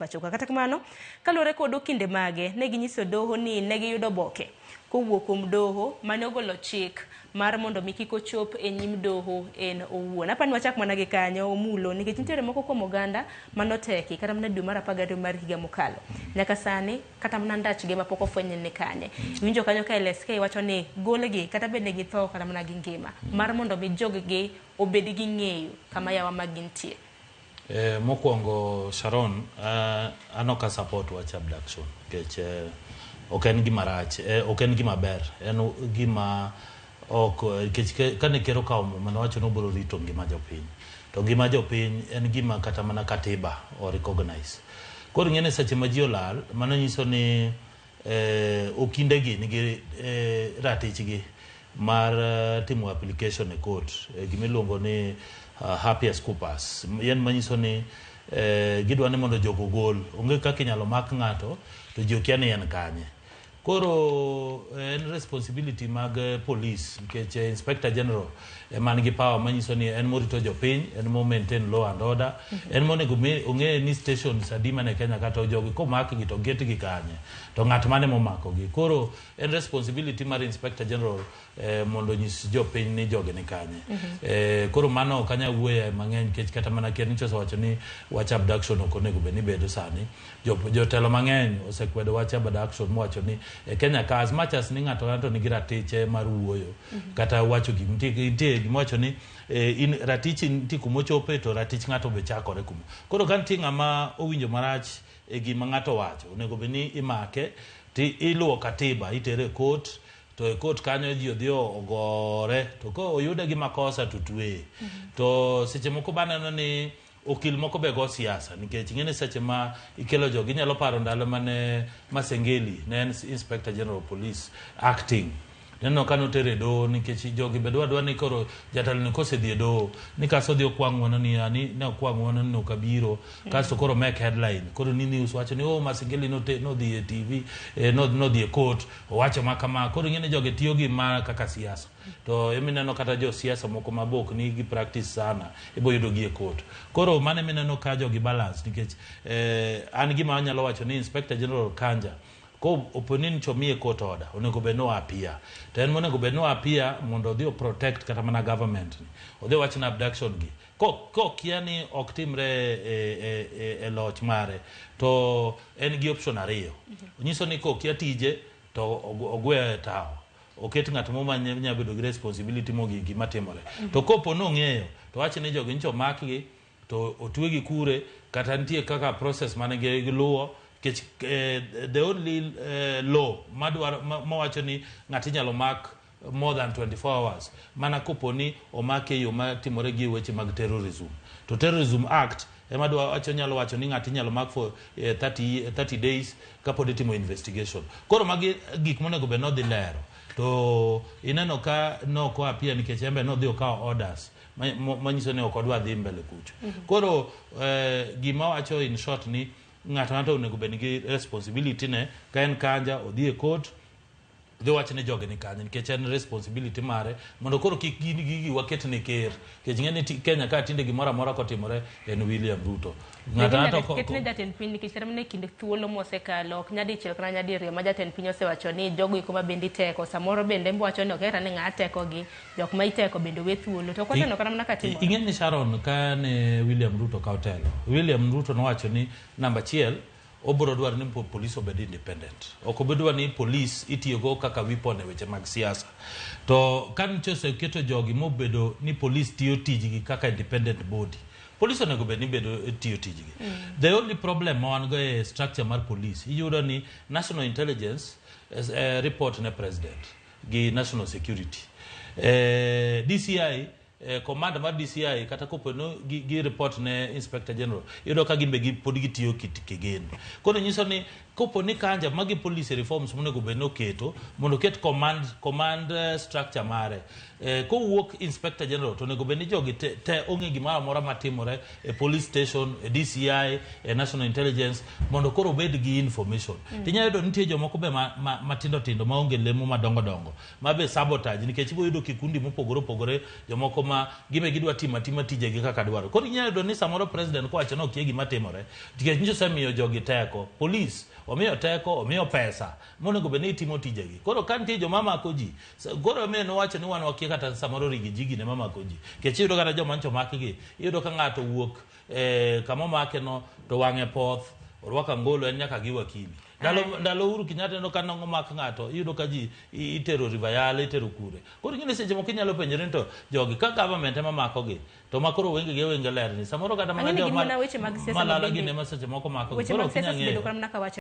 Pachoka. Kata kamano, kaluwore kod okinde mage, ne ginyiso doho ni ne giyudo oboke kowuok kuom doho mane ogolo chik mar mondo mi kik ochop e nyim doho en owuon. Apani wachak mana gi kanyo omulo nikech nitiere moko kuom oganda manoteki kata mana dwe mar 12 mar higa mokalo. Nyaka sani kata mana ndachgi ma pok ofweny ni kanye. Iwinjo kanyo ka LSK wacho ni golgi kata bed ni githo kata mana gi ngima mar mondo mi joggi obed gi ng'eyo kama yawa mag gintie. Mokwongo Sharon, an ok a support wach abduction nikech ok en gima rach, ok en gima ber, en gima ok nikech kane ker okawo muma nowacho ni obiro rito ngima jopiny. To ngima jopiny en gima kata mana katiba o recognize. Koro ing'e ni seche ma ji olal, mano nyiso ni okinde gi nigi ratichgi mar timo application e court, gima iluongo ni habeas corpus. En manyiso ni gidwa ni mondo jogo ogol. Onge kaka inyalo mak ng'ato to ji okia ni en kanye. Koro en responsibility mag police nikech inspector general ema nigi power manyiso ni en morito jopiny, en mo maintain law and order, en monego ong'e ni stations adi mane Kenya ka to jogi komakgi to ketgi kanye, to ng'at mane momakogi. Koro en responsibility mar inspector general mondo onyis jopiny ni jogi ni kanye. Koro mano ok anyal wuoye mang'eny nikech kata mana ker nyicha osewacho ni wach abduction ok onego bed ni bedo sani. Jotelo mang'eny osekwedo wach abduction mowacho ni e Kenya ka as much as ni ng'ato ng'ato nigi ratiche mar wuoyo kata wacho gima nitie gima wacho ni in ratichi nitie kumochope to ratich ng'ato be chakore kuma. Koro ka nitie ng'ama owinjo marach e gima ng'ato owacho, onego bed ni imake ti iluwo katiba itere e court to e court kanyo ji odhi ogore to ko oyude gi makosa to tweye. To seche moko baneno ni okil moko be go siasa nikech ing'e ni seche ma ikelo jogi inyalo paro ndalo mane Masengeli ne en inspector general of police acting. Neno ka notere e doho nikech jogi be dwa dwa ni koro jatelo ni kosedhi e doho ni kasto odhi okwa ng'uono niya ni ne okwa ng'uono ni ok abiro kasto koro make headline koro ni news wacho ni oh Masengeli nodhi e TV nodhi e court owacho ma kama koro ing'e ni jogi tiyo gi ma kaka siasa to emineno kata jo siasa moko mabok ni gi practice sana ibo yudo gi e court koro mano emineno ka jogi balance nikech an gima anyalo wacho ni Inspector General Kanja ko opo ni nyicha omiye court order onego bed ni o appear to en monego bed ni o appear mondo odhi o protect kata mana government ni odhi owach ni abduction gi kokia ni ok timre e loch mare to en gi option ariyo onyiso ni kokia tije to ogwe tawo oket ng'at mo ma nyalo bedo gi responsibility mogik gima timore to kopo nong'eyo to wach ni jogi nyicha omakgi to otwegi kure kata nitie kaka process mane giluwo nikech the only law madwaro mawacho ni ng'ato inyalo mak more than 24 hours mana kopo ni omake e yo matimore gi weche mag terrorism to terrorism act ema dwa wacho nyalo wacho ni ng'ato inyalo mak for 30 days kapod itimo investigation koro magi gik monego bed nodhi lero to ineno ka noko appear nikech en be nodhi okawo orders manyiso ni ok odwa dhi mbele kucho koro gima wacho in short ni ng'ato ng'ato onego bed gi responsibility ne ka en kanja odhi e court dhi wach ni jogi ni kanye nikech en responsibility mare mondo koro kik gin gigi waket ne ker nikech ing'e ni Kenya ka tinde gimoro amora kotimore en William Ruto ng'ato ng'ato ket ne jatend piny nikech kata mana e kinde thuolo mosekalo ok nyadichiel kata nyadiriyo ma jatend piny osewacho ni jogo eko ma bende iteko samoro bende en wacho ni ok kata ni ng'a tekogi jok ma iteko bende owe thuolo to ok waneno kata mana ka timore. Ing'e ni Sharon ka ne William Ruto kawo telo William Ruto nowacho ni namba achiel obiro dwaro ni police obed independent ok obi dwaro ni police itiyogo kaka weapon e weche mag siasa to ka nitie oseketo jogi mobedo ni police tiyo tijgi kaka independent body police onego bed ni bedo tiyo tijgi the only problem ma wan go e structure mar police iyudo ni national intelligence report ne president gi national security DCI command mar DCI kata kopo no gi report ne inspector general iyudo ka gin be pod gitiyo kit kigin koro nyiso ni Kopo ni Kanja magi policy reforms monego bed ni oketo mondo oket command structure mare. Kowuok Inspector General to onego bed ni jogi te ong'e gimoro amora matimore e police station, e DCI, e National Intelligence mondo koro obed gi information. Tinyalo yudo nitie jomoko be matindo tindo maonge lemo madongo dongo ma be sabotage, nikech ibiro yudo kikundi mopogore opogore, jomoko ma gibe gidwa timo atima tijegi kaka dwaro. Koro inyalo yudo ni samoro president kowacho ni okia gima timore nikech nyiso osemiyo jogi teko, police omiyo teko, omiyo pesa monego bed ni itimo tijegi. Koro ka nitie joma mako ji, koro omiyo nowacho ni wan wakia kata samoro Riggy G gine mamako ji, nikech iyudo kata joma nyocha omakgi, iyudo ka ng'ato wuok kama omake no to wang'e poth, orwako angolo, en nyaka gi wakili. Ndalo Uhuru Kenyatta ineno ka nomak ng'ato, iyudo ka ji itero River Yala, itero kure. Koro ing'e ni seche moko inyalo penjori ni to jogi ka government ema makogi to ma koro wenge gi wenge ler ni samoro kata mana Ang'e ni gin joma mana weche mag siasa malala mabende gin ema seche moko makogi. Weche Koro mag ok inyal siasa osebedo ng'eyo. mana ka wacho.